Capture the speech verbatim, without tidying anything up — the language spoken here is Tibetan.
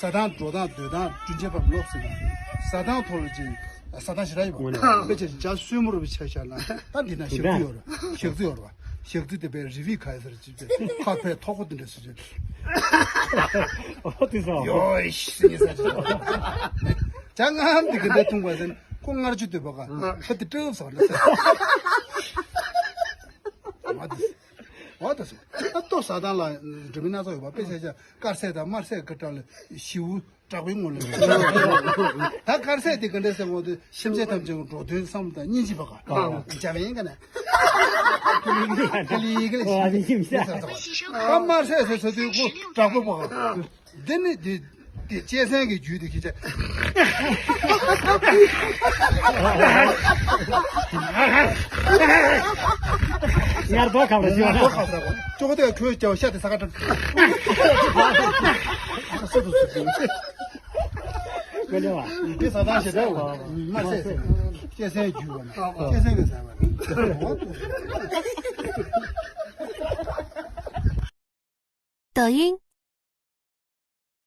ཟ་སྟངས་འགྲོ་སྟངས་སྡོད་སྟངས་བསྐྲུན་བྱེད་པ་ལོག་ཟེར་ན། ཟ་སྟངས་ཐོག་ལ་ཅིག་ཟ་སྟངས་ཞེ་དྲག་ཡོད་པ། དཔེ་ཆ་ཇ་སོས་མོ་རུ་བའི་ཆ་བཞག་ན་ད་འདི་ན་ཞག་རྩི་ཡོད་ར། ཞག་རྩི་ཡོད་ར་བ། ཞག་རྩི་དེ་པའི་རི་བི་ཁ་ཡ་ཟེར་ཅིག་པའི་ཁ་ཕའི་ཐོག་ཁོ་དེ་འདྲ་ཟེར་ཅིག་ཨོ་དེ་ཟ། ཡོ་ཤི་ཟེར་ཉེ་ཟ་ཅིག་ཇ་ངམ་དེ་ག་འདྲ་འཐུང་བ་ཟེར་ཁོ་ངར་ཅུ་དོད་པ་ག་ཁ་དེ་སྤྲེའུ་ཟ་ན་ཟེར། མ་དེ་ཟེར། འོ་ད་སོ། ད་ལྟོ་ཟ་སྟངས་ལ་འགྲོ་མི་སྣ་ཚོགས་ཡོད་པ། དཔེ་ཆ་ཆ་དཀར་ཟས་དང་དམར་ཟས་ཀྱི་གྲས་ལ་ཞི་བོ་དྲག་པོའི་ངོ་ལ། ད་དཀར་ཟས་དེ་ག་འདྲ་ཟེར་འོ་དེ་སེམས་ཅན་ཐམས་ཅད་ཀྱི་འགྲོ་དོན་བསམ་དང་སྙིང་རྗེ་བ་ག་འཇམ་ཡིན་ག་ན། ཁ་ལི་ག་ལ་ཞི་བོ་ཟ་ཟ་བ། ད་དམར་ཟས་ཟེར་ཟེར་དུས་ཁོ་དྲག་པོ་བ་ག་འདི་ནི་འདི་འདི་གཅན་གཟན་གྱི་རྒྱུད་དེ་ཁྱེད་ཅག་ངར་རྡོ་ཁམ་ར་ཞུ་ང་རྡོ་ཁ་ཟ་གོ་ཅོག་དེ་ཁོའི་ཀྱང་ཤ་དེ་ས་ཁ་གྲམ་སུ་དུ་སུ་དུ་ཀོ་ལེ་བ། འདི་ཟ་སྟངས་ཞེ་དྲག་མ་ཟད་གཅན་གཟན་རྒྱུད་བ་ན་གཅན་གཟན་གྱི་ཟ་བ་ན། 抖音。